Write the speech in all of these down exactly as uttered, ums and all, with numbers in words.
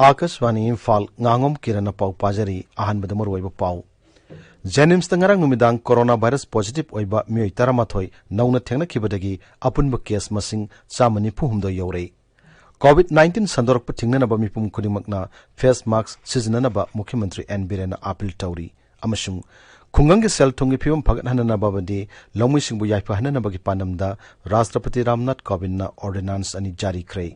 ꯑꯥꯀꯥꯁꯕꯥꯅꯤ ꯏꯝꯐꯥꯜ, ꯉꯥꯉꯣꯝ ꯀꯤꯔꯟꯅ ꯄꯥꯎ ꯄꯥꯖꯔꯤ꯫ ꯑꯍꯥꯟꯕꯗ ꯃꯔꯨꯑꯣꯏꯕ ꯄꯥꯎ꯫ ꯖꯦꯅꯤꯝꯁꯇ ꯉꯔꯥꯡ ꯅꯨꯃꯤꯗꯥꯡ ꯀꯣꯔꯣꯅꯥ ꯚꯥꯏꯔꯁ ꯄꯣꯖꯤꯇꯤꯚ ꯑꯣꯏꯕ ꯃꯤꯑꯣꯏ ꯇꯔꯥꯃꯥꯊꯣꯏ ꯅꯧꯅ ꯊꯦꯡꯅꯈꯤꯕꯗꯒꯤ ꯑꯄꯨꯟꯕ ꯀꯦꯁ ꯃꯁꯤꯡ ꯆꯥꯝꯃ ꯅꯤꯐꯨ ꯍꯨꯝꯗꯣꯏ ꯌꯧꯔꯦ꯫ ꯀꯣꯚꯤꯗ ꯅꯥꯏꯟꯇꯤꯟ ꯁꯟꯗꯣꯔꯛꯄ ꯊꯤꯡꯅꯅꯕ ꯃꯤꯄꯨꯝ ꯈꯨꯗꯤꯡꯃꯛꯅ ꯐꯦꯁ ꯃꯥꯁꯛ ꯁꯤꯖꯤꯟꯅꯅꯕ ꯃꯨꯈ꯭ꯌꯃꯟꯇ꯭ꯔꯤ ꯑꯦꯟ ꯕꯤꯔꯦꯟꯅ ꯑꯥꯄꯤꯜ ꯇꯧꯔꯤ꯫ ꯑꯃꯁꯨꯡ ꯈꯨꯡꯒꯪꯒꯤ ꯁꯦꯜ ꯊꯨꯝꯒꯤ ꯐꯤꯕꯝ ꯐꯒꯠꯍꯟꯅꯅꯕ ꯑꯃꯗꯤ ꯂꯧꯃꯤꯁꯤꯡꯕꯨ ꯌꯥꯏꯐꯍꯟꯅꯅꯕꯒꯤ ꯄꯥꯟꯗꯝꯗ ꯔꯥꯁꯇ꯭ꯔꯄꯇꯤ ꯔꯥꯝꯅꯥꯊ ꯀꯣꯕꯤꯟꯗꯅ ꯑꯣꯔꯗꯤꯅꯥꯟꯁ ꯑꯅꯤ ꯖꯥꯔꯤꯈ꯭ꯔꯦ꯫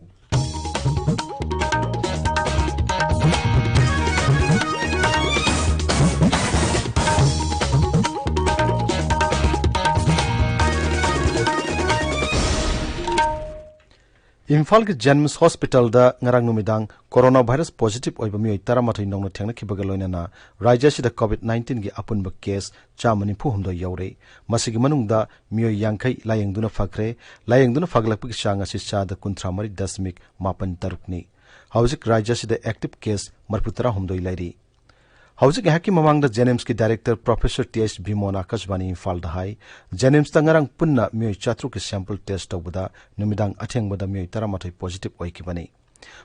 ꯏꯝꯐꯥꯜꯒꯤ ꯖꯦꯅꯤꯝꯁ ꯍꯣꯁꯄꯤꯇꯥꯜꯗ ꯉꯔꯥꯡ ꯅꯨꯃꯤꯗꯥꯡ ꯀꯣꯔꯣꯅꯥ ꯚꯥꯏꯔꯁ ꯄꯣꯖꯤꯇꯤꯚ ꯑꯣꯏꯕ ꯃꯤꯑꯣꯏ ꯇꯔꯥꯃꯥꯊꯣꯏ ꯅꯧꯅ ꯊꯦꯡꯅꯈꯤꯕꯒ ꯂꯣꯏꯅꯅ ꯔꯥꯖ꯭ꯌ ꯑꯁꯤꯗ ꯀꯣꯚꯤꯗ ꯅꯥꯏꯟꯇꯤꯟꯒꯤ ꯑꯄꯨꯟꯕ ꯀꯦꯁ ꯆꯥꯝꯃ ꯅꯤꯐꯨ ꯍꯨꯝꯗꯣꯏ ꯌꯧꯔꯦ꯫ ꯃꯁꯤꯒꯤ ꯃꯅꯨꯡꯗ ꯃꯤꯑꯣꯏ ꯌꯥꯡꯈꯩ ꯂꯥꯌꯦꯡꯗꯨꯅ ꯐꯈ꯭ꯔꯦ꯫ ꯂꯥꯌꯦꯡꯗꯨꯅ ꯐꯒꯠꯂꯛꯄꯒꯤ ꯆꯥꯡ ꯑꯁꯤ ꯆꯥꯗ ꯀꯨꯟꯊ꯭ꯔꯥ ꯃꯔꯤ ꯗꯁꯃꯤꯛ ꯃꯥꯄꯟ ꯇꯔꯨꯛꯅꯤ꯫ ꯍꯧꯖꯤꯛ ꯔꯥꯖ꯭ꯌ ꯑꯁꯤꯗ ꯑꯦꯛꯇꯤꯚ ꯀꯦꯁ ꯃꯔꯤꯐꯨ ꯇꯔꯥꯍꯨꯝꯗꯣꯏ ꯂꯩꯔꯤ꯫ ꯍꯧꯖꯤꯛ ꯉꯥꯏꯍꯥꯛꯀꯤ ꯃꯃꯥꯡꯗ ꯖꯦꯅꯤꯝꯁꯀꯤ ꯗꯥꯏꯔꯦꯛꯇꯔ ꯄ꯭ꯔꯣꯐꯦꯁꯔ ꯇꯤ ꯑꯩꯆ ꯕꯤꯃꯣꯟ ꯑꯥꯀꯥꯁꯕꯥꯅꯤ ꯏꯝꯐꯥꯜꯗ ꯍꯥꯏ, ꯖꯦꯅꯤꯝꯁꯇ ꯉꯔꯥꯡ ꯄꯨꯟꯅ ꯃꯤꯑꯣꯏ ꯆꯥꯇ꯭ꯔꯨꯛꯀꯤ ꯁꯦꯝꯄꯜ ꯇꯦꯁ ꯇꯧꯕꯗ ꯅꯨꯃꯤꯗꯥꯡ ꯑꯊꯦꯡꯕꯗ ꯃꯤꯑꯣꯏ ꯇꯔꯥꯃꯥꯊꯣꯏ ꯄꯣꯖꯤꯇꯤꯚ ꯑꯣꯏꯈꯤꯕꯅꯤ꯫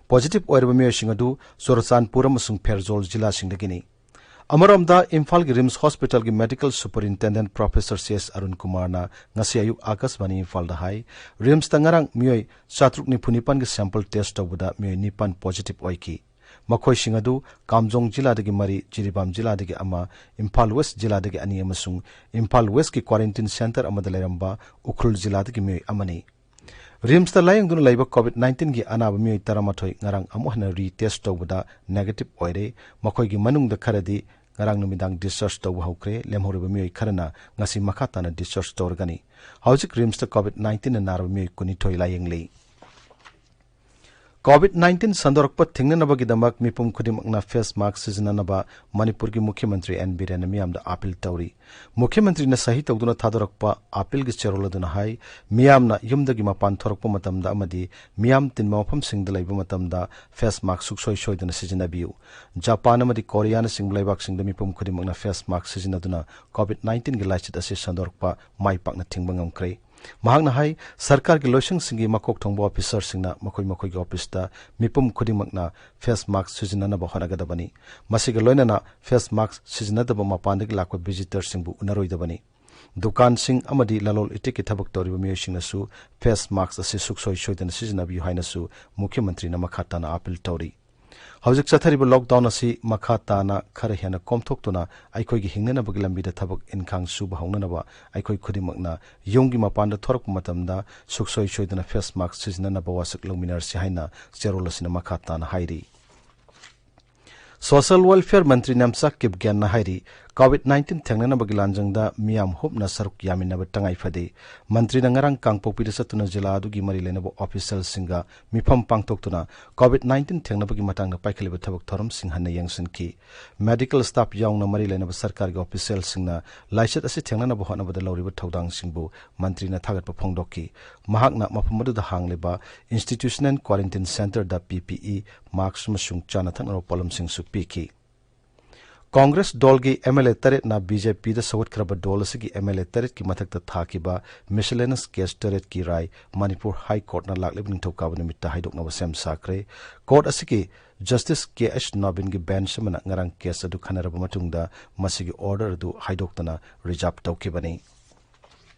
ꯄꯣꯖꯤꯇꯤꯚ ꯑꯣꯏꯔꯕ ꯃꯤꯑꯣꯏꯁꯤꯡ ꯑꯗꯨ ꯆꯨꯔꯆꯥꯟꯄꯨꯔ ꯑꯃꯁꯨꯡ ꯐꯦꯔꯖꯣꯜ ꯖꯤꯂꯥꯁꯤꯡꯗꯒꯤꯅꯤ꯫ ꯑꯃꯔꯣꯝꯗ ꯏꯝꯐꯥꯜꯒꯤ ꯔꯤꯝꯁ ꯍꯣꯁꯄꯤꯇꯥꯜꯒꯤ medical superintendent professor C S Arun ꯀꯨꯃꯥꯔꯅ ꯉꯁꯤ ꯑꯌꯨꯛ ꯑꯥꯀꯥꯁꯕꯥꯅꯤ ꯏꯝꯐꯥꯜꯗ ꯍꯥꯏ, ꯔꯤꯝꯁꯇ ꯉꯔꯥꯡ ꯃꯤꯑꯣꯏ ꯆꯥꯇ꯭ꯔꯨꯛ ꯅꯤꯐꯨ ꯅꯤꯄꯥꯟꯒꯤ ꯁꯦꯝꯄꯜ ꯇꯦꯁ ꯇꯧꯕꯗ ꯃꯤꯑꯣꯏ ꯅꯤꯄꯥꯟ ꯄꯣꯖꯤꯇꯤꯚ ꯑꯣꯏꯈꯤ꯫ ꯃꯈꯣꯏꯁꯤꯡ ꯑꯗꯨ ꯀꯥꯝꯖꯣꯡ ꯖꯤꯂꯥꯗꯒꯤ ꯃꯔꯤ, ꯖꯤꯔꯤꯕꯥꯝ ꯖꯤꯂꯥꯗꯒꯤ ꯑꯃ, ꯏꯝꯐꯥꯜ ꯋꯦꯁ ꯖꯤꯂꯥꯗꯒꯤ ꯑꯅꯤ ꯑꯃꯁꯨꯡ ꯏꯝꯐꯥꯜ ꯋꯦꯁꯀꯤ ꯀ꯭ꯋꯥꯔꯦꯟꯇꯤꯟ ꯁꯦꯟꯇꯔ ꯑꯃꯗ ꯂꯩꯔꯝꯕ ꯎꯈ꯭ꯔꯨꯜ ꯖꯤꯂꯥꯗꯒꯤ ꯃꯤꯑꯣꯏ ꯑꯃꯅꯤ꯫ ꯔꯤꯝꯁꯇ ꯂꯥꯌꯦꯡꯗꯨꯅ ꯂꯩꯕ ꯀꯣꯚꯤꯗ ꯅꯥꯏꯟꯇꯤꯟꯒꯤ ꯑꯅꯥꯕ ꯃꯤꯑꯣꯏ ꯇꯔꯥꯃꯥꯊꯣꯏ ꯉꯔꯥꯡ ꯑꯃꯨꯛ ꯍꯟꯅ ꯔꯤꯇꯦꯁ ꯇꯧꯕꯗ ꯅꯦꯒꯦꯇꯤꯚ ꯑꯣꯏꯔꯦ꯫ ꯃꯈꯣꯏꯒꯤ ꯃꯅꯨꯡꯗ ꯈꯔꯗꯤ ꯉꯔꯥꯡ ꯅꯨꯃꯤꯗꯥꯡ ꯗꯤꯁꯆꯥꯔꯖ ꯇꯧꯕ ꯍꯧꯈ꯭ꯔꯦ꯫ ꯂꯦꯝꯍꯧꯔꯤꯕ ꯃꯤꯑꯣꯏ ꯈꯔꯅ ꯉꯁꯤ ꯃꯈꯥ ꯇꯥꯅ ꯗꯤꯁꯆꯥꯔꯖ ꯇꯧꯔꯒꯅꯤ꯫ ꯍꯧꯖꯤꯛ ꯔꯤꯝꯁꯇ ꯀꯣꯚꯤꯗ ꯅꯥꯏꯟꯇꯤꯟꯅ ꯅꯥꯔꯕ ꯃꯤꯑꯣꯏ ꯀꯨꯟꯅꯤꯊꯣꯏ ꯂꯥꯌꯦꯡꯂꯤ꯫ ꯀꯣꯚꯤꯗ ꯅꯥꯏꯟꯇꯤꯟ ꯁꯟꯗꯣꯔꯛꯄ ꯊꯤꯡꯅꯅꯕꯒꯤꯗꯃꯛ ꯃꯤꯄꯨꯝ ꯈꯨꯗꯤꯡꯃꯛꯅ ꯐꯦꯁ ꯃꯥꯁꯛ ꯁꯤꯖꯤꯟꯅꯅꯕ ꯃꯅꯤꯄꯨꯔꯒꯤ ꯃꯨꯈ꯭ꯌ ꯃꯟꯇ꯭ꯔꯤ ꯑꯦꯟ ꯕꯤꯔꯦꯟꯅ ꯃꯤꯌꯥꯝꯗ ꯑꯥꯄꯤꯜ ꯇꯧꯔꯤ꯫ ꯃꯨꯈ꯭ꯌ ꯃꯟꯇ꯭ꯔꯤꯅ ꯁꯍꯤ ꯇꯧꯗꯨꯅ ꯊꯥꯗꯣꯔꯛꯄ ꯑꯥꯄꯤꯜꯒꯤ ꯆꯦꯔꯣꯜ ꯑꯗꯨꯅ ꯍꯥꯏ, ꯃꯤꯌꯥꯝꯅ ꯌꯨꯝꯗꯒꯤ ꯃꯄꯥꯟ ꯊꯣꯔꯛꯄ ꯃꯇꯝꯗ ꯑꯃꯗꯤ ꯃꯤꯌꯥꯝ ꯇꯤꯟꯕ ꯃꯐꯝꯁꯤꯡꯗ ꯂꯩꯕ ꯃꯇꯝꯗ ꯐꯦꯁ ꯃꯥꯁꯛ ꯁꯨꯡꯁꯣꯏ ꯁꯣꯏꯗꯅ ꯁꯤꯖꯤꯟꯅꯕꯤꯌꯨ꯫ ꯖꯄꯥꯟ ꯑꯃꯗꯤ ꯀꯣꯔꯤꯌꯥꯅꯆꯤꯡꯕ ꯂꯩꯕꯥꯛꯁꯤꯡꯗ ꯃꯤꯄꯨꯝ ꯈꯨꯗꯤꯡꯃꯛꯅ ꯐꯦꯁ ꯃꯥꯁꯛ ꯁꯤꯖꯤꯟꯅꯗꯨꯅ ꯀꯣꯚꯤꯗ ꯅꯥꯏꯟꯇꯤꯟꯒꯤ ꯂꯥꯏꯆꯠ ꯑꯁꯤ ꯁꯟꯗꯣꯔꯛꯄ ꯃꯥꯏ ꯄꯥꯛꯅ ꯊꯤꯡꯕ ꯉꯝꯈ꯭ꯔꯦ꯫ ꯃꯍꯥꯛꯅ ꯍꯥꯏ, ꯁꯔꯀꯥꯔꯒꯤ ꯂꯣꯏꯁꯪꯁꯤꯡꯒꯤ ꯃꯀꯣꯛ ꯊꯣꯡꯕ ꯑꯣꯐꯤꯁꯔꯁꯤꯡꯅ ꯃꯈꯣꯏ ꯃꯈꯣꯏꯒꯤ ꯑꯣꯐꯤꯁꯇ ꯃꯤꯄꯨꯝ ꯈꯨꯗꯤꯡꯃꯛꯅ ꯐꯦꯁ ꯃꯥꯁꯛ ꯁꯤꯖꯤꯟꯅꯅꯕ ꯍꯣꯠꯅꯒꯗꯕꯅꯤ꯫ ꯃꯁꯤꯒ ꯂꯣꯏꯅꯅ ꯐꯦꯁ ꯃꯥꯁꯛ ꯁꯤꯖꯤꯟꯅꯗꯕ ꯃꯄꯥꯟꯗꯒꯤ ꯂꯥꯛꯄ ꯚꯤꯖꯤꯇꯔꯁꯤꯡꯕꯨ ꯎꯅꯔꯣꯏꯗꯕꯅꯤ꯫ ꯗꯨꯀꯥꯟꯁꯤꯡ ꯑꯃꯗꯤ ꯂꯂꯣꯜ ꯏꯇꯤꯛꯀꯤ ꯊꯕꯛ ꯇꯧꯔꯤꯕ ꯃꯤꯑꯣꯏꯁꯤꯡꯅꯁꯨ ꯐꯦꯁ ꯃꯥꯁꯛ ꯑꯁꯤ ꯁꯨꯡꯁꯣꯏ ꯁꯣꯏꯗꯅ ꯁꯤꯖꯤꯟꯅꯕꯤꯌꯨ ꯍꯥꯏꯅꯁꯨ ꯃꯨꯈ꯭ꯌ ꯃꯟꯇ꯭ꯔꯤꯅ ꯃꯈꯥ ꯇꯥꯅ ꯑꯥꯄꯤꯜ ꯇꯧꯔꯤ꯫ ꯍꯧꯖꯤꯛ ꯆꯠꯊꯔꯤꯕ ꯂꯣꯛꯗꯥꯎꯟ ꯑꯁꯤ ꯃꯈꯥ ꯇꯥꯅ ꯈꯔ ꯍꯦꯟꯅ ꯀꯣꯝꯊꯣꯛꯇꯨꯅ ꯑꯩꯈꯣꯏꯒꯤ ꯍꯤꯡꯅꯅꯕꯒꯤ ꯂꯝꯕꯤꯗ ꯊꯕꯛ ꯏꯟꯈꯥꯡ ꯁꯨꯕ ꯍꯧꯅꯅꯕ ꯑꯩꯈꯣꯏ ꯈꯨꯗꯤꯡꯃꯛꯅ ꯌꯨꯝꯒꯤ ꯃꯄꯥꯟꯗ ꯊꯣꯔꯛꯄ ꯃꯇꯝꯗ ꯁꯨꯡꯁꯣꯏ ꯁꯣꯏꯗꯅ ꯐꯦꯁ ꯃꯥꯁꯛ ꯁꯤꯖꯤꯟꯅꯅꯕ ꯋꯥꯁꯛ ꯂꯧꯃꯤꯟꯅꯔꯁꯤ ꯍꯥꯏꯅ ꯆꯦꯔꯣꯜ ꯑꯁꯤꯅ ꯃꯈꯥ ꯇꯥꯅ ꯍꯥꯏꯔꯤ꯫ ꯁꯣꯁꯤꯌꯦꯜ ꯋꯦꯜꯐꯤꯌꯔ ꯃꯟꯇ꯭ꯔꯤ ꯅꯦꯝꯆꯥ ꯀꯤꯞꯒꯦꯟꯅ ꯍꯥꯏꯔꯤ, ꯀꯣꯚꯤꯗ ꯅꯥꯏꯟꯇꯤꯟ ꯊꯦꯡꯅꯅꯕꯒꯤ ꯂꯥꯟꯖꯪꯗ ꯃꯤꯌꯥꯝ ꯍꯨꯞꯅ ꯁꯔꯨꯛ ꯌꯥꯃꯤꯟꯅꯕ ꯇꯉꯥꯏ ꯐꯗꯦ꯫ ꯃꯟꯇ꯭ꯔꯤꯅ ꯉꯔꯥꯡ ꯀꯥꯡꯄꯣꯛꯄꯤꯗ ꯆꯠꯇꯨꯅ ꯖꯤꯂꯥ ꯑꯗꯨꯒꯤ ꯃꯔꯤ ꯂꯩꯅꯕ ꯑꯣꯐꯤꯁꯤꯌꯦꯜꯁꯤꯡꯒ ꯃꯤꯐꯝ ꯄꯥꯡꯊꯣꯛꯇꯨꯅ ꯀꯣꯚꯤꯗ ꯅꯥꯏꯟꯇꯤꯟ ꯊꯦꯡꯅꯕꯒꯤ ꯃꯇꯥꯡꯗ ꯄꯥꯏꯈꯠꯂꯤꯕ ꯊꯕꯛ ꯊꯧꯔꯝꯁꯤꯡ ꯍꯟꯅ ꯌꯦꯡꯁꯤꯟꯈꯤ꯫ ꯃꯦꯗꯤꯀꯦꯜ ꯁ꯭ꯇꯥꯐ ꯌꯥꯎꯅ ꯃꯔꯤ ꯂꯩꯅꯕ ꯁꯔꯀꯥꯔꯒꯤ ꯑꯣꯐꯤꯁꯤꯌꯦꯜꯁꯤꯡꯅ ꯂꯥꯏꯆꯠ ꯑꯁꯤ ꯊꯦꯡꯅꯅꯕ ꯍꯣꯠꯅꯕꯗ ꯂꯧꯔꯤꯕ ꯊꯧꯗꯥꯡꯁꯤꯡꯕꯨ ꯃꯟꯇ꯭ꯔꯤꯅ ꯊꯥꯒꯠꯄ ꯐꯣꯡꯗꯣꯛꯈꯤ꯫ ꯃꯍꯥꯛꯅ ꯃꯐꯝ ꯑꯗꯨꯗ ꯍꯥꯡꯂꯤꯕ ꯏꯟꯁꯇꯤꯇ꯭ꯌꯨꯁꯅꯦꯜ ꯀ꯭ꯋꯥꯔꯦꯟꯇꯤꯟ ꯁꯦꯟꯇꯔꯗ ꯄꯤ ꯄꯤ ꯏ, ꯃꯥꯁꯛ ꯑꯃꯁꯨꯡ ꯆꯥꯅ ꯊꯛꯅꯕ ꯄꯣꯠꯂꯝꯁꯤꯡꯁꯨ ꯄꯤꯈꯤ꯫ ꯀꯣꯡꯒ꯭ꯔꯦꯁ ꯗꯣꯜꯒꯤ ꯑꯦꯝ ꯑꯦꯜ ꯑꯦ ꯇꯔꯦꯠꯅ ꯕꯤ ꯖꯦ ꯄꯤꯗ ꯁꯧꯒꯠꯈ꯭ꯔꯕ ꯗꯣꯜ ꯑꯁꯤꯒꯤ ꯑꯦꯝ ꯑꯦꯜ ꯑꯦ ꯇꯔꯦꯠꯀꯤ ꯃꯊꯛꯇ ꯊꯥꯈꯤꯕ ꯃꯤꯁꯦꯂꯦꯅꯁ ꯀꯦꯁ ꯇꯔꯦꯠꯀꯤ ꯔꯥꯏ ꯃꯅꯤꯄꯨꯔ ꯍꯥꯏ ꯀꯣꯔꯠꯅ ꯂꯥꯛꯂꯤꯕ ꯅꯤꯡꯊꯧꯀꯥꯕ ꯅꯨꯃꯤꯠꯇ ꯍꯥꯏꯗꯣꯛꯅꯕ ꯁꯦꯝ ꯁꯥꯈ꯭ꯔꯦ꯫ ꯀꯣꯔꯠ ꯑꯁꯤꯒꯤ ꯖꯁꯇꯤꯁ ꯀꯦ ꯑꯩꯆ ꯅꯣꯕꯤꯟꯒꯤ ꯕꯦꯟꯆ ꯑꯃꯅ ꯉꯔꯥꯡ ꯀꯦꯁ ꯑꯗꯨ ꯈꯟꯅꯔꯕ ꯃꯇꯨꯡꯗ ꯃꯁꯤꯒꯤ ꯑꯣꯔꯗꯔ ꯑꯗꯨ ꯍꯥꯏꯗꯣꯛꯇꯅ ꯔꯤꯖꯥꯔꯚ ꯇꯧꯈꯤꯕꯅꯤ꯫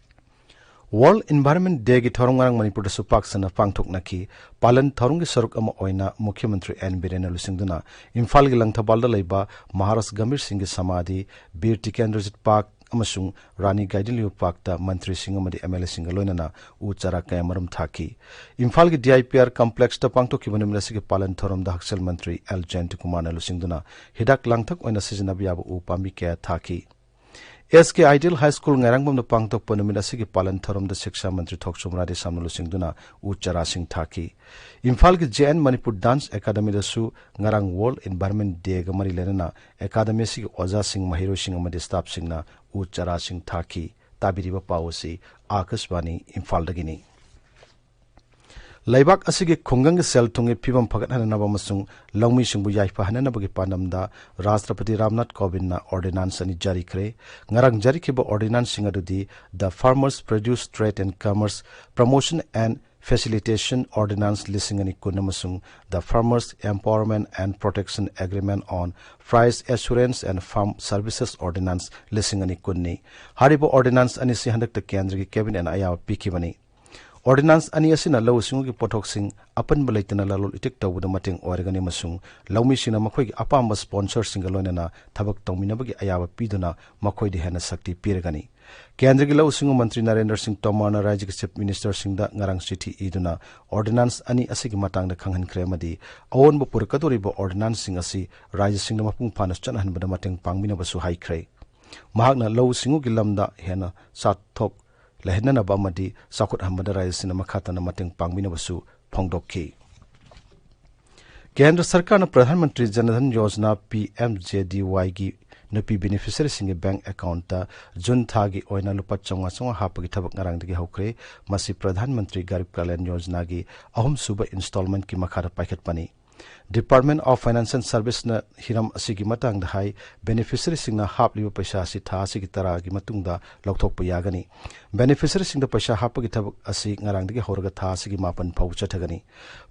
ꯋꯥꯔꯜꯗ ꯏꯟꯚꯥꯏꯔꯟꯃꯦꯟ ꯗꯦꯒꯤ ꯊꯧꯔꯝ ꯉꯔꯥꯡ ꯃꯅꯤꯄꯨꯔꯗꯁꯨ ꯄꯥꯛ ꯁꯟꯅ ꯄꯥꯡꯊꯣꯛꯅꯈꯤ꯫ ꯄꯥꯂꯟ ꯊꯧꯔꯝꯒꯤ ꯁꯔꯨꯛ ꯑꯃ ꯑꯣꯏꯅ ꯃꯨꯈ꯭ꯌ ꯃꯟꯇ꯭ꯔꯤ ꯑꯦꯟ ꯕꯤꯔꯦꯟꯅ ꯂꯨꯆꯤꯡꯗꯨꯅ ꯏꯝꯐꯥꯜꯒꯤ ꯂꯪꯊꯕꯥꯜꯗ ꯂꯩꯕ ꯃꯍꯥꯔꯥꯖ ꯒꯝꯚꯤꯔ ꯁꯤꯡꯒꯤ ꯁꯃꯥꯙꯤ, ꯕꯤꯔ ꯇꯤꯀꯦꯟꯗ꯭ꯔꯖꯤꯠ ꯄꯥꯔꯛ ꯑꯃꯁꯨꯡ ꯔꯥꯅꯤ ꯒꯥꯏꯗꯤꯟꯂꯤꯌꯨ ꯄꯥꯔꯛꯇ ꯃꯟꯇ꯭ꯔꯤꯁꯤꯡ ꯑꯃꯗꯤ ꯑꯦꯝ ꯑꯦꯜ ꯑꯦꯁꯤꯡꯒ ꯂꯣꯏꯅꯅ ꯎ ꯆꯥꯔꯥ ꯀꯌꯥꯃꯔꯨꯝ ꯊꯥꯈꯤ꯫ ꯏꯝꯐꯥꯜꯒꯤ ꯗꯤ ꯑꯥꯏ ꯄꯤ ꯑꯥꯔ ꯀꯝꯄ꯭ꯂꯦꯛꯁꯇ ꯄꯥꯡꯊꯣꯛꯈꯤꯕ ꯅꯨꯃꯤꯠ ꯑꯁꯤꯒꯤ ꯄꯥꯂꯟ ꯊꯧꯔꯝꯗ ꯍꯛꯁꯦꯜ ꯃꯟꯇ꯭ꯔꯤ ꯑꯦꯜ ꯖꯌꯟꯇꯀꯨꯃꯥꯔꯅ ꯂꯨꯆꯤꯡꯗꯨꯅ ꯍꯤꯗꯥꯛ ꯂꯥꯡꯊꯛ ꯑꯣꯏꯅ ꯁꯤꯖꯤꯟꯅꯕ ꯌꯥꯕ ꯎ ꯄꯥꯝꯕꯤ ꯀꯌꯥ ꯊꯥꯈꯤ꯫ ꯑꯦꯁ ꯀꯦ ꯑꯥꯏꯗꯤꯌꯦꯜ ꯍꯥꯏ ꯁ꯭ꯀꯨꯜ ꯉꯥꯏꯔꯥꯡꯕꯝꯗ ꯄꯥꯡꯊꯣꯛꯄ ꯅꯨꯃꯤꯠ ꯑꯁꯤꯒꯤ ꯄꯥꯂꯟ ꯊꯧꯔꯝꯗ ꯁꯤꯛꯁꯥ ꯃꯟꯇ꯭ꯔꯤ ꯊꯣꯛꯆꯣꯝ ꯔꯥꯙꯦꯁ꯭ꯌꯥꯝꯅ ꯂꯨꯆꯤꯡꯗꯨꯅ ꯎ ꯆꯥꯔꯥꯁꯤꯡ ꯊꯥꯈꯤ꯫ ꯏꯝꯐꯥꯜꯒꯤ ꯖꯦ ꯑꯦꯟ ꯃꯅꯤꯄꯨꯔ ꯗꯥꯟꯁ ꯑꯦꯀꯥꯗꯃꯤꯗꯁꯨ ꯉꯔꯥꯡ ꯋꯥꯔꯜꯗ ꯏꯟꯚꯥꯏꯔꯟꯃꯦꯟ ꯗꯦꯒ ꯃꯔꯤ ꯂꯩꯅꯅ ꯑꯦꯀꯥꯗꯃꯤ ꯑꯁꯤꯒꯤ ꯑꯣꯖꯥꯁꯤꯡ, ꯃꯍꯩꯔꯣꯏꯁꯤꯡ ꯑꯃꯗꯤ ꯁ꯭ꯇꯥꯐꯁꯤꯡꯅ ꯎ ꯆꯥꯔꯥꯁꯤꯡ ꯊꯥꯈꯤ꯫ ꯇꯥꯕꯤꯔꯤꯕ ꯄꯥꯎ ꯑꯁꯤ ꯑꯥꯀꯥꯁꯕꯥꯅꯤ ꯏꯝꯐꯥꯜꯗꯒꯤꯅꯤ꯫ ꯂꯩꯕꯥꯛ ꯑꯁꯤꯒꯤ ꯈꯨꯡꯒꯪꯒꯤ ꯁꯦꯜ ꯊꯨꯝꯒꯤ ꯐꯤꯕꯝ ꯐꯒꯠꯍꯟꯅꯅꯕ ꯑꯃꯁꯨꯡ ꯂꯧꯃꯤꯁꯤꯡꯕꯨ ꯌꯥꯏꯐꯍꯟꯅꯅꯕꯒꯤ ꯄꯥꯟꯗꯝꯗ ꯔꯥꯁꯇ꯭ꯔꯄꯇꯤ ꯔꯥꯝꯅꯥꯊ ꯀꯣꯕꯤꯟꯗꯅ ꯑꯣꯔꯗꯤꯅꯥꯟꯁ ꯑꯅꯤ ꯖꯥꯔꯤ ꯈ꯭ꯔꯦ꯫ ꯉꯔꯥꯡ ꯖꯥꯔꯤꯈꯤꯕ ꯑꯣꯔꯗꯤꯅꯥꯟꯁꯁꯤꯡ ꯑꯗꯨꯗꯤ The Farmers Produce Trade and Commerce Promotion and Facilitation Ordinance ꯂꯤꯁꯤꯡ ꯑꯅꯤ ꯀꯨꯟ ꯑꯃꯁꯨꯡ The Farmers Empowerment and Protection Agreement on Price Assurance and Farm Services Ordinance ꯂꯤꯁꯤꯡ ꯑꯅꯤ ꯀꯨꯟꯅꯤ꯫ ꯍꯥꯏꯔꯤꯕ ꯑꯣꯔꯗꯤꯅꯥꯟꯁ ꯑꯅꯤꯁꯤ ꯍꯟꯗꯛꯇ ꯀꯦꯟꯗ꯭ꯔꯒꯤ ꯀꯦꯕꯤꯅꯦꯠꯅ ꯑꯌꯥꯕ ꯄꯤꯈꯤꯕꯅꯤ꯫ ꯑꯣꯔꯗꯤꯅꯥꯟꯁ ꯑꯅꯤ ꯑꯁꯤꯅ ꯂꯧꯎ ꯁꯤꯡꯎꯒꯤ ꯄꯣꯠꯊꯣꯛꯁꯤꯡ ꯑꯄꯟꯕ ꯂꯩꯇꯅ ꯂꯂꯣꯟ ꯏꯇꯤꯛ ꯇꯧꯕꯗ ꯃꯇꯦꯡ ꯑꯣꯏꯔꯒꯅꯤ ꯑꯃꯁꯨꯡ ꯂꯧꯃꯤꯁꯤꯡꯅ ꯃꯈꯣꯏꯒꯤ ꯑꯄꯥꯝꯕ ꯁ꯭ꯄꯣꯟꯁꯔꯁꯤꯡꯒ ꯂꯣꯏꯅꯅ ꯊꯕꯛ ꯇꯧꯃꯤꯟꯅꯕꯒꯤ ꯑꯌꯥꯕ ꯄꯤꯗꯨꯅ ꯃꯈꯣꯏꯗ ꯍꯦꯟꯅ ꯁꯛꯇꯤ ꯄꯤꯔꯒꯅꯤ꯫ ꯀꯦꯟꯗ꯭ꯔꯒꯤ ꯂꯧꯎ ꯁꯤꯡꯎ ꯃꯟꯇ꯭ꯔꯤ ꯅꯔꯦꯟꯗ꯭ꯔ ꯁꯤꯡ ꯇꯣꯃꯔꯅ ꯔꯥꯖ꯭ꯌꯒꯤ ꯆꯤꯐ ꯃꯤꯅꯤꯁꯇꯔꯁꯤꯡꯗ ꯉꯔꯥꯡ ꯆꯤꯊꯤ ꯏꯗꯨꯅ ꯑꯣꯔꯗꯤꯅꯥꯟꯁ ꯑꯅꯤ ꯑꯁꯤꯒꯤ ꯃꯇꯥꯡꯗ ꯈꯪꯍꯟꯈ꯭ꯔꯦ ꯑꯃꯗꯤ ꯑꯑꯣꯟꯕ ꯄꯨꯔꯛꯀꯗꯧꯔꯤꯕ ꯑꯣꯔꯗꯤꯅꯥꯟꯁꯁꯤꯡ ꯑꯁꯤ ꯔꯥꯖ꯭ꯌꯁꯤꯡꯗ ꯃꯄꯨꯡ ꯐꯥꯅ ꯆꯠꯅꯍꯟꯕꯗ ꯃꯇꯦꯡ ꯄꯥꯡꯕꯤꯅꯕꯁꯨ ꯍꯥꯏꯈ꯭ꯔꯦ꯫ ꯃꯍꯥꯛꯅ ꯂꯧꯎ ꯁꯤꯡꯎꯒꯤ ꯂꯝꯗ ꯍꯦꯟꯅ ꯆꯥꯊꯣꯛ ꯂꯩꯍꯟꯅꯅꯕ ꯑꯃꯗꯤ ꯆꯥꯎꯈꯠꯍꯟꯕꯗ ꯔꯥꯖ꯭ꯌꯁꯤꯡꯅ ꯃꯈꯥ ꯇꯥꯅ ꯃꯇꯦꯡ ꯄꯥꯡꯕꯤꯅꯕꯁꯨ ꯐꯣꯡꯗꯣꯛꯈꯤ꯫ ꯀꯦꯟꯗ꯭ꯔ ꯁꯔꯀꯥꯔꯅ Pradhan Mantri Jan Dhan Yojana, P M J ꯗꯤ ꯋꯥꯏꯒꯤ ꯅꯨꯄꯤ ꯕꯦꯅꯤꯐꯤꯁꯔꯤꯁꯤꯡꯒꯤ ꯕꯦꯡꯛ ꯑꯦꯀꯥꯎꯟꯠꯇ ꯖꯨꯟ ꯊꯥꯒꯤ ꯑꯣꯏꯅ ꯂꯨꯄꯥ ꯆꯥꯝꯃꯉꯥ ꯆꯥꯝꯃꯉꯥ ꯍꯥꯞꯄꯒꯤ ꯊꯕꯛ ꯉꯔꯥꯡꯗꯒꯤ ꯍꯧꯈ꯭ꯔꯦ꯫ ꯃꯁꯤ ꯄ꯭ꯔꯙꯥꯟ ꯃꯟꯇ꯭ꯔꯤ ꯒꯔꯤꯕ ꯀꯂꯌꯥꯟ ꯌꯣꯖꯅꯥꯒꯤ ꯑꯍꯨꯝꯁꯨꯕ ꯏꯟꯁꯇꯣꯜꯃꯦꯟꯠꯀꯤ ꯃꯈꯥꯗ ꯄꯥꯏꯈꯠꯄꯅꯤ꯫ Department of Finance and Serviceꯅ ꯍꯤꯔꯝ ꯑꯁꯤꯒꯤ ꯃꯇꯥꯡꯗ ꯍꯥꯏ, ꯕꯦꯅꯤꯐꯤꯁꯔꯤꯁꯤꯡꯅ ꯍꯥꯞꯂꯤꯕ ꯄꯩꯁꯥ ꯑꯁꯤ ꯊꯥ ꯑꯁꯤꯒꯤ ꯇꯔꯥꯒꯤ ꯃꯇꯨꯡꯗ ꯂꯧꯊꯣꯛꯄ ꯌꯥꯒꯅꯤ꯫ ꯕꯦꯅꯤꯐꯤꯁꯔꯤꯁꯤꯡꯗ ꯄꯩꯁꯥ ꯍꯥꯞꯄꯒꯤ ꯊꯕꯛ ꯑꯁꯤ ꯉꯔꯥꯡꯗꯒꯤ ꯍꯧꯔꯒ ꯊꯥ ꯑꯁꯤꯒꯤ ꯃꯥꯄꯟ ꯐꯥꯎꯕ ꯆꯠꯊꯒꯅꯤ꯫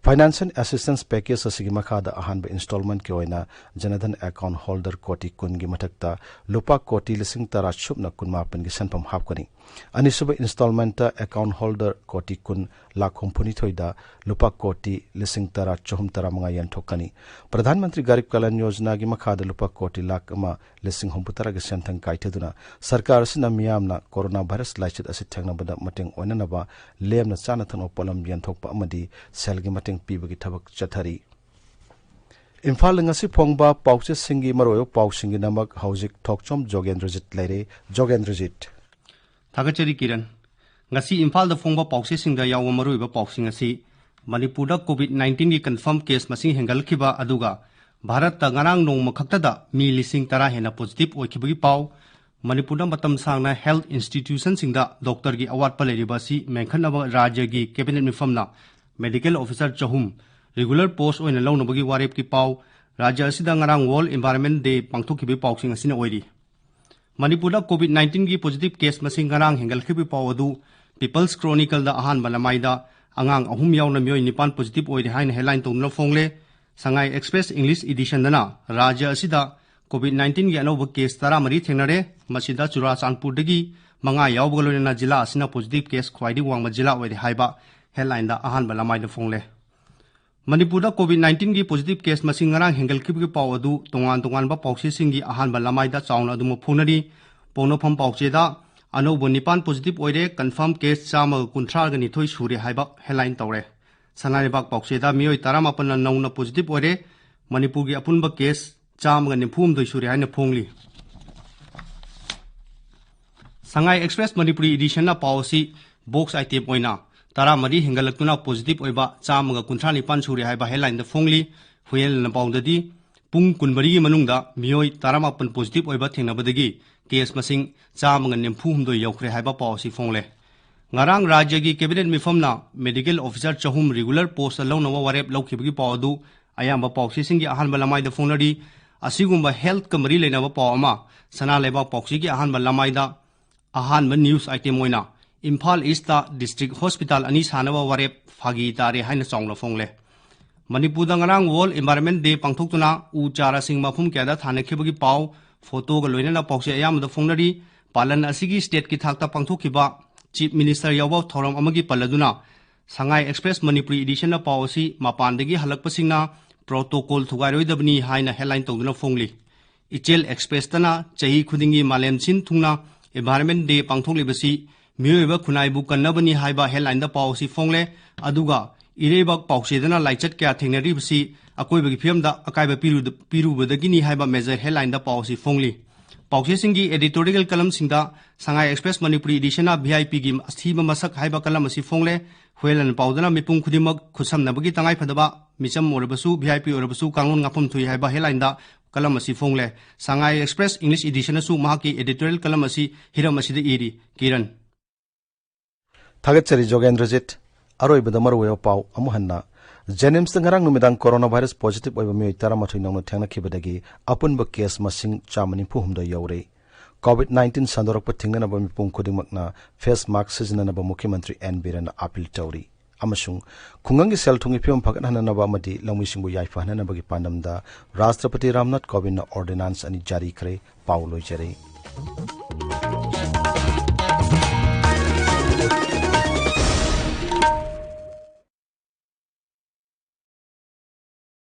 Financial Assistance Package ꯑꯁꯤꯒꯤ ꯃꯈꯥꯗ ꯑꯍꯥꯟꯕ ꯏꯟꯁꯇꯣꯜꯃꯦꯟꯠꯀꯤ ꯑꯣꯏꯅ ꯖꯟꯙꯟ ꯑꯦꯀꯥꯎꯟꯠ ꯍꯣꯜꯗꯔ ꯀꯣꯇꯤ ꯀꯨꯟꯒꯤ ꯃꯊꯛꯇ ꯂꯨꯄꯥ ꯀꯣꯇꯤ ꯂꯤꯁꯤꯡ ꯇꯔꯥ ꯁꯨꯞꯅ ꯀꯨꯟꯃꯥꯄꯟꯒꯤ ꯁꯦꯟꯐꯝ ꯍꯥꯞꯀꯅꯤ꯫ ꯑꯅꯤꯁꯨꯕ ꯏꯟꯁꯇꯣꯜꯃꯦꯟꯠꯇ ꯑꯦꯀꯥꯎꯟꯠ ꯍꯣꯜꯗꯔ ꯀꯣꯇꯤ ꯀꯨꯟ ꯂꯥꯈ ꯍꯨꯝꯐꯨꯅꯤꯊꯣꯏꯗ ꯂꯨꯄꯥ ꯀꯣꯇꯤ ꯂꯤꯁꯤꯡ ꯇꯔꯥ ꯆꯍꯨꯝ ꯇꯔꯥꯃꯉꯥ ꯌꯦꯟꯊꯣꯛꯀꯅꯤ꯫ ꯄ꯭ꯔꯙꯥꯟ ꯃꯟꯇ꯭ꯔꯤ ꯒꯔꯤꯕ ꯀꯂꯌꯥꯟ ꯌꯣꯖꯅꯥꯒꯤ ꯃꯈꯥꯗ ꯂꯨꯄꯥ ꯀꯣꯇꯤ ꯂꯥꯈ ꯑꯃ ꯂꯤꯁꯤꯡ ꯍꯨꯝꯐꯨꯇꯔꯥꯒꯤ ꯁꯦꯟꯊꯪ ꯀꯥꯏꯊꯗꯨꯅ ꯁꯔꯀꯥꯔ ꯑꯁꯤꯅ ꯃꯤꯌꯥꯝꯅ ꯀꯣꯔꯣꯅꯥ ꯚꯥꯏꯔꯁ ꯂꯥꯏꯆꯠ ꯑꯁꯤ ꯊꯦꯡꯅꯕꯗ ꯃꯇꯦꯡ ꯑꯣꯏꯅꯅꯕ ꯂꯦꯝꯅ ꯆꯥꯅ ꯊꯛꯅꯕ ꯄꯣꯠꯂꯝ ꯌꯦꯟꯊꯣꯛꯄ ꯑꯃꯗꯤ ꯁꯦꯜꯒꯤ ꯃꯇꯦꯡ ꯄꯤꯕꯒꯤ ꯊꯕꯛ ꯆꯠꯊꯔꯤ꯫ ꯏꯝꯐꯥꯜꯗ ꯉꯁꯤ ꯐꯣꯡꯕ ꯄꯥꯎꯆꯦꯁꯤꯡꯒꯤ ꯃꯔꯨꯑꯣꯏꯕ ꯄꯥꯎꯁꯤꯡꯒꯤꯗꯃꯛ ꯍꯧꯖꯤꯛ ꯊꯣꯛꯆꯣꯝ ꯖꯣꯒꯦꯟꯗ꯭ꯔꯖꯤꯠ ꯂꯩꯔꯦ꯫ ꯖꯣꯒꯦꯟꯗ꯭ꯔꯖꯤꯠ꯫ ꯊꯥꯒꯠꯆꯔꯤ ꯀꯤꯔꯟ꯫ ꯉꯁꯤ ꯏꯝꯐꯥꯜꯗ ꯐꯣꯡꯕ ꯄꯥꯎꯆꯦꯁꯤꯡꯗ ꯌꯥꯎꯕ ꯃꯔꯨꯑꯣꯏꯕ ꯄꯥꯎꯁꯤꯡ ꯑꯁꯤ ꯃꯅꯤꯄꯨꯔꯗ ꯀꯣꯚꯤꯗ ꯅꯥꯏꯟꯇꯤꯟꯒꯤ ꯀꯟꯐꯥꯔꯝ ꯀꯦꯁ ꯃꯁꯤꯡ ꯍꯦꯟꯒꯠꯂꯛꯈꯤꯕ ꯑꯗꯨꯒ ꯚꯥꯔꯠꯇ ꯉꯔꯥꯡ ꯅꯣꯡꯃ ꯈꯛꯇꯗ ꯃꯤ ꯂꯤꯁꯤꯡ ꯇꯔꯥ ꯍꯦꯟꯅ ꯄꯣꯖꯤꯇꯤꯚ ꯑꯣꯏꯈꯤꯕꯒꯤ ꯄꯥꯎ, ꯃꯅꯤꯄꯨꯔꯗ ꯃꯇꯝ ꯁꯥꯡꯅ ꯍꯦꯜꯊ ꯏꯟꯁꯇꯤꯇ꯭ꯌꯨꯁꯟꯁꯤꯡꯗ ꯗꯣꯛꯇꯔꯒꯤ ꯑꯋꯥꯠꯄ ꯂꯩꯔꯤꯕ ꯑꯁꯤ ꯃꯦꯟꯈꯠꯅꯕ ꯔꯥꯖ꯭ꯌꯒꯤ ꯀꯦꯕꯤꯅꯦꯠ ꯃꯤꯐꯝꯅ ꯃꯦꯗꯤꯀꯦꯜ ꯑꯣꯐꯤꯁꯥꯔ ꯆꯍꯨꯝ ꯔꯤꯒꯨꯂꯔ ꯄꯣꯁ ꯑꯣꯏꯅ ꯂꯧꯅꯕꯒꯤ ꯋꯥꯔꯦꯞꯀꯤ ꯄꯥꯎ꯫ ꯔꯥꯖ꯭ꯌ ꯑꯁꯤꯗ ꯉꯔꯥꯡ ꯋꯥꯔꯜꯗ ꯏꯟꯚꯥꯏꯔꯣꯟꯃꯦꯟ ꯗꯦ ꯄꯥꯡꯊꯣꯛꯈꯤꯕꯒꯤ ꯄꯥꯎꯁꯤꯡ ꯑꯁꯤꯅ ꯑꯣꯏꯔꯤ꯫ ꯃꯅꯤꯄꯨꯔꯗ ꯀꯣꯚꯤꯗ ꯅꯥꯏꯟꯇꯤꯟꯒꯤ ꯄꯣꯖꯤꯇꯤꯚ ꯀꯦꯁ ꯃꯁꯤꯡ ꯉꯔꯥꯡ ꯍꯦꯟꯒꯠꯂꯛꯈꯤꯕꯒꯤ ꯄꯥꯎ ꯑꯗꯨ ꯄꯤꯄꯜꯁ ꯀ꯭ꯔꯣꯅꯤꯀꯜꯗ ꯑꯍꯥꯟꯕ ꯂꯃꯥꯏꯗ ꯑꯉꯥꯡ ꯑꯍꯨꯝ ꯌꯥꯎꯅ ꯃꯤꯑꯣꯏ ꯅꯤꯄꯥꯟ ꯄꯣꯖꯤꯇꯤꯚ ꯑꯣꯏꯔꯦ ꯍꯥꯏꯅ ꯍꯦꯗꯂꯥꯏꯟ ꯇꯧꯗꯨꯅ ꯐꯣꯡꯂꯦ꯫ ꯁꯉꯥꯏ ꯑꯦꯛꯁꯄ꯭ꯔꯦꯁ ꯏꯪꯂꯤꯁ ꯏꯗꯤꯁꯟꯗꯅ ꯔꯥꯖ꯭ꯌ ꯑꯁꯤꯗ ꯀꯣꯚꯤꯗ ꯅꯥꯏꯟꯇꯤꯟꯒꯤ ꯑꯅꯧꯕ ꯀꯦꯁ ꯇꯔꯥꯃꯔꯤ ꯊꯦꯡꯅꯔꯦ꯫ ꯃꯁꯤꯗ ꯆꯨꯔꯥꯆꯥꯟꯄꯨꯔꯗꯒꯤ ꯃꯉꯥ ꯌꯥꯎꯕꯒ ꯂꯣꯏꯅꯅ ꯖꯤꯂꯥ ꯑꯁꯤꯅ ꯄꯣꯖꯤꯇꯤꯚ ꯀꯦꯁ ꯈ꯭ꯋꯥꯏꯗꯒꯤ ꯋꯥꯡꯕ ꯖꯤꯂꯥ ꯑꯣꯏꯔꯦ ꯍꯥꯏꯕ ꯍꯦꯗꯂꯥꯏꯟꯗ ꯑꯍꯥꯟꯕ ꯂꯃꯥꯏꯗ ꯐꯣꯡꯂꯦ꯫ ꯃꯅꯤꯄꯨꯔꯗ ꯀꯣꯚꯤꯗ ꯅꯥꯏꯟꯇꯤꯟꯒꯤ ꯄꯣꯖꯤꯇꯤꯚ ꯀꯦꯁ ꯃꯁꯤꯡ ꯉꯔꯥꯡ ꯍꯦꯟꯒꯠꯈꯤꯕꯒꯤ ꯄꯥꯎ ꯑꯗꯨ ꯇꯣꯉꯥꯟ ꯇꯣꯉꯥꯟꯕ ꯄꯥꯎꯆꯦꯁꯤꯡꯒꯤ ꯑꯍꯥꯟꯕ ꯂꯃꯥꯏꯗ ꯆꯥꯎꯅ ꯑꯗꯨꯃꯛ ꯐꯣꯡꯅꯔꯤ꯫ ꯄꯣꯛꯅꯐꯝ ꯄꯥꯎꯆꯦꯗ ꯑꯅꯧꯕ ꯅꯤꯄꯥꯟ ꯄꯣꯖꯤꯇꯤꯚ ꯑꯣꯏꯔꯦ, ꯀꯟꯐꯥꯔꯝ ꯀꯦꯁ ꯆꯥꯝꯃꯒ ꯀꯨꯟꯊ꯭ꯔꯥꯒ ꯅꯤꯊꯣꯏ ꯁꯨꯔꯦ ꯍꯥꯏꯕ ꯍꯦꯗꯂꯥꯏꯟ ꯇꯧꯔꯦ꯫ ꯁꯅꯥꯂꯩꯕꯥꯛ ꯄꯥꯎꯆꯦꯗ ꯃꯤꯑꯣꯏ ꯇꯔꯥꯃꯥꯄꯟꯅ ꯅꯧꯅ ꯄꯣꯖꯤꯇꯤꯚ ꯑꯣꯏꯔꯦ꯫ ꯃꯅꯤꯄꯨꯔꯒꯤ ꯑꯄꯨꯟꯕ ꯀꯦꯁ ꯆꯥꯝꯃꯒ ꯅꯤꯐꯨ ꯍꯨꯝꯗꯣꯏ ꯁꯨꯔꯦ ꯍꯥꯏꯅ ꯐꯣꯡꯂꯤ꯫ ꯁꯉꯥꯏ ꯑꯦꯛꯁꯄ꯭ꯔꯦꯁ ꯃꯅꯤꯄꯨꯔꯤ ꯏꯗꯤꯁꯟꯅ ꯄꯥꯎ ꯑꯁꯤ ꯕꯣꯛꯁ ꯑꯥꯏꯇꯦꯝ ꯑꯣꯏꯅ ꯇꯔꯥꯃꯔꯤ ꯍꯦꯟꯒꯠꯂꯛꯇꯨꯅ ꯄꯣꯖꯤꯇꯤꯚ ꯑꯣꯏꯕ ꯆꯥꯝꯃꯒ ꯀꯨꯟꯊ꯭ꯔꯥ ꯅꯤꯄꯥꯟ ꯁꯨꯔꯦ ꯍꯥꯏꯕ ꯍꯦꯗꯂꯥꯏꯟꯗ ꯐꯣꯡꯂꯤ꯫ ꯍꯨꯌꯦꯟꯂꯅ ꯄꯥꯎꯗꯗꯤ ꯄꯨꯡ ꯀꯨꯟꯃꯔꯤꯒꯤ ꯃꯅꯨꯡꯗ ꯃꯤꯑꯣꯏ ꯇꯔꯥꯃꯥꯄꯟ ꯄꯣꯖꯤꯇꯤꯚ ꯑꯣꯏꯕ ꯊꯦꯡꯅꯕꯗꯒꯤ ꯀꯦꯁ ꯃꯁꯤꯡ ꯆꯥꯝꯃꯒ ꯅꯤꯐꯨ ꯍꯨꯝꯗꯣꯏ ꯌꯧꯈ꯭ꯔꯦ ꯍꯥꯏꯕ ꯄꯥꯎ ꯑꯁꯤ ꯐꯣꯡꯂꯦ꯫ ꯉꯔꯥꯡ ꯔꯥꯖ꯭ꯌꯒꯤ ꯀꯦꯕꯤꯅꯦꯠ ꯃꯤꯐꯝꯅ ꯃꯦꯗꯤꯀꯦꯜ ꯑꯣꯐꯤꯁꯥꯔ ꯆꯍꯨꯝ ꯔꯤꯒꯨꯂꯔ ꯄꯣꯁꯇ ꯂꯧꯅꯕ ꯋꯥꯔꯦꯞ ꯂꯧꯈꯤꯕꯒꯤ ꯄꯥꯎ ꯑꯗꯨ ꯑꯌꯥꯝꯕ ꯄꯥꯎꯆꯦꯁꯤꯡꯒꯤ ꯑꯍꯥꯟꯕ ꯂꯃꯥꯏꯗ ꯐꯣꯡꯅꯔꯤ꯫ ꯑꯁꯤꯒꯨꯝꯕ ꯍꯦꯜꯊꯀ ꯃꯔꯤ ꯂꯩꯅꯕ ꯄꯥꯎ ꯑꯃ ꯁꯅꯥ ꯂꯩꯕꯥꯛ ꯄꯥꯎꯆꯦꯒꯤ ꯑꯍꯥꯟꯕ ꯂꯃꯥꯏꯗ ꯑꯍꯥꯟꯕ ꯅ꯭ꯌꯨꯁ ꯑꯥꯏꯇꯦꯝ ꯑꯣꯏꯅ ꯏꯝꯐꯥꯜ ꯏꯁꯇ ꯗꯤꯁꯇ꯭ꯔꯤꯛ ꯍꯣꯁꯄꯤꯇꯥꯜ ꯑꯅꯤ ꯁꯥꯅꯕ ꯋꯥꯔꯦꯞ ꯐꯥꯒꯤ ꯇꯥꯔꯦ ꯍꯥꯏꯅ ꯆꯥꯎꯅ ꯐꯣꯡꯂꯦ꯫ ꯃꯅꯤꯄꯨꯔꯗ ꯉꯔꯥꯡ ꯋꯥꯔꯜꯗ ꯏꯟꯚꯥꯏꯔꯣꯟꯃꯦꯟ ꯗꯦ ꯄꯥꯡꯊꯣꯛꯇꯨꯅ ꯎ ꯆꯥꯔꯥꯁꯤꯡ ꯃꯐꯝ ꯀꯌꯥꯗ ꯊꯥꯅꯈꯤꯕꯒꯤ ꯄꯥꯎ, ꯐꯣꯇꯣꯒ ꯂꯣꯏꯅꯅ ꯄꯥꯎꯆꯦ ꯑꯌꯥꯝꯕꯗ ꯐꯣꯡꯅꯔꯤ꯫ ꯄꯥꯂꯟ ꯑꯁꯤꯒꯤ ꯁ꯭ꯇꯦꯠꯀꯤ ꯊꯥꯛꯇ ꯄꯥꯡꯊꯣꯛꯈꯤꯕ ꯆꯤꯐ ꯃꯤꯅꯤꯁꯇꯔ ꯌꯥꯎꯕ ꯊꯧꯔꯝ ꯑꯃꯒꯤ ꯄꯜꯂꯗꯨꯅ ꯁꯉꯥꯏ ꯑꯦꯛꯁꯄ꯭ꯔꯦꯁ ꯃꯅꯤꯄꯨꯔꯤ ꯏꯗꯤꯁꯟꯅ ꯄꯥꯎ ꯑꯁꯤ ꯃꯄꯥꯟꯗꯒꯤ ꯍꯜꯂꯛꯄꯁꯤꯡꯅ ꯄ꯭ꯔꯣꯇꯣꯀꯣꯜ ꯊꯨꯒꯥꯏꯔꯣꯏꯗꯕꯅꯤ ꯍꯥꯏꯅ ꯍꯦꯗꯂꯥꯏꯟ ꯇꯧꯗꯨꯅ ꯐꯣꯡꯂꯤ꯫ ꯏꯆꯦꯜ ꯑꯦꯛꯁꯄ꯭ꯔꯦꯁꯇꯅ ꯆꯍꯤ ꯈꯨꯗꯤꯡꯒꯤ ꯃꯥꯂꯦꯝ ꯁꯤꯟ ꯊꯨꯡꯅ ꯏꯟꯚꯥꯏꯔꯣꯟꯃꯦꯟ ꯗꯦ ꯄꯥꯡꯊꯣꯛꯂꯤꯕꯁꯤ ꯃꯤꯑꯣꯏꯕ ꯈꯨꯟꯅꯥꯏꯕꯨ ꯀꯟꯅꯕꯅꯤ ꯍꯥꯏꯕ ꯍꯦꯗꯂꯥꯏꯟꯗ ꯄꯥꯎ ꯑꯁꯤ ꯐꯣꯡꯂꯦ꯫ ꯑꯗꯨꯒ ꯏꯔꯩꯕꯥꯛ ꯄꯥꯎꯆꯦꯗꯅ ꯂꯥꯏꯆꯠ ꯀꯌꯥ ꯊꯦꯡꯅꯔꯤꯕꯁꯤ ꯑꯀꯣꯏꯕꯒꯤ ꯐꯤꯕꯝꯗ ꯑꯀꯥꯏꯕ ꯄꯤꯔꯨ-, ꯄꯤꯔꯨꯕꯗꯒꯤꯅꯤ ꯍꯥꯏꯕ ꯃꯦꯖꯔ ꯍꯦꯗꯂꯥꯏꯟꯗ ꯄꯥꯎ ꯑꯁꯤ ꯐꯣꯡꯂꯤ꯫ ꯄꯥꯎꯆꯦꯁꯤꯡꯒꯤ ꯑꯦꯗꯤꯇꯣꯔꯤꯌꯦꯜ ꯀꯂꯝꯁꯤꯡꯗ ꯁꯉꯥꯏ ꯑꯦꯛꯁꯄ꯭ꯔꯦꯁ ꯃꯅꯤꯄꯨꯔꯤ ꯏꯗꯤꯁꯟꯅ ꯚꯤ ꯑꯥꯏ ꯄꯤꯒꯤ ꯑꯊꯤꯕ ꯃꯁꯛ ꯍꯥꯏꯕ ꯀꯂꯝ ꯑꯁꯤ ꯐꯣꯡꯂꯦ꯫ ꯍꯨꯌꯦꯟꯂꯟ ꯄꯥꯎꯗꯅ ꯃꯤꯄꯨꯝ ꯈꯨꯗꯤꯡꯃꯛ ꯈꯨꯠꯁꯝꯅꯕꯒꯤ ꯇꯉꯥꯏꯐꯗꯕ ꯃꯤꯆꯝ ꯑꯣꯏꯔꯕꯁꯨ, ꯚꯤ ꯑꯥꯏ ꯄꯤ ꯑꯣꯏꯔꯕꯁꯨ ꯀꯥꯡꯂꯣꯟ ꯉꯥꯛꯐꯝ ꯊꯣꯛꯏ ꯍꯥꯏꯕ ꯍꯦꯗꯂꯥꯏꯟꯗ ꯀꯂꯝ ꯑꯁꯤ ꯐꯣꯡꯂꯦ꯫ ꯁꯉꯥꯏ ꯑꯦꯛꯁꯄ꯭ꯔꯦꯁ ꯏꯪꯂꯤꯁ ꯏꯗꯤꯁꯟꯅꯁꯨ ꯃꯍꯥꯛꯀꯤ ꯑꯦꯗꯤꯇꯣꯔꯤꯌꯦꯜ ꯀꯂꯝ ꯑꯁꯤ ꯍꯤꯔꯝ ꯑꯁꯤꯗ ꯏꯔꯤ꯫ ꯀꯤꯔꯟ꯫ ꯊꯥꯒꯠꯆꯔꯤ ꯖꯣꯒꯦꯟꯗ꯭ꯔꯖꯤꯠ꯫ ꯑꯔꯣꯏꯕꯗ ꯃꯔꯨꯑꯣꯏꯕ ꯄꯥꯎ ꯑꯃꯨꯛ ꯍꯟꯅ꯫ ꯖꯦꯅꯤꯝꯁꯇ ꯉꯔꯥꯡ ꯅꯨꯃꯤꯗꯥꯡ ꯀꯣꯔꯣꯅꯥ ꯚꯥꯏꯔꯁ ꯄꯣꯖꯤꯇꯤꯚ ꯑꯣꯏꯕ ꯃꯤꯑꯣꯏ ꯇꯔꯥꯃꯥꯊꯣꯏ ꯅꯧꯅ ꯊꯦꯡꯅꯈꯤꯕꯗꯒꯤ ꯑꯄꯨꯟꯕ ꯀꯦꯁ ꯃꯁꯤꯡ ꯆꯥꯝꯃ ꯅꯤꯐꯨ ꯍꯨꯝꯗꯣꯏ ꯌꯧꯔꯦ꯫ ꯀꯣꯚꯤꯗ ꯅꯥꯏꯟꯇꯤꯟ ꯁꯟꯗꯣꯔꯛꯄ ꯊꯤꯡꯅꯅꯕ ꯃꯤꯄꯨꯝ ꯈꯨꯗꯤꯡꯃꯛꯅ ꯐꯦꯁ ꯃꯥꯁꯛ ꯁꯤꯖꯤꯟꯅꯅꯕ ꯃꯨꯈ꯭ꯌ ꯃꯟꯇ꯭ꯔꯤ ꯑꯦꯟ ꯕꯤꯔꯦꯟꯅ ꯑꯥꯄꯤꯜ ꯇꯧꯔꯤ꯫ ꯑꯃꯁꯨꯡ ꯈꯨꯡꯒꯪꯒꯤ ꯁꯦꯜ ꯊꯨꯝꯒꯤ ꯐꯤꯕꯝ ꯐꯒꯠꯍꯟꯅꯅꯕ ꯑꯃꯗꯤ ꯂꯧꯃꯤꯁꯤꯡꯕꯨ ꯌꯥꯏꯐꯍꯟꯅꯅꯕꯒꯤ ꯄꯥꯟꯗꯝꯗ ꯔꯥꯁꯇ꯭ꯔꯄꯇꯤ ꯔꯥꯝꯅꯥꯊ ꯀꯣꯕꯤꯟꯗꯅ ꯑꯣꯔꯗꯤꯅꯥꯟꯁ ꯑꯅꯤ ꯖꯥꯔꯤꯈ꯭ꯔꯦ꯫ ꯄꯥꯎ ꯂꯣꯏꯖꯔꯦ꯫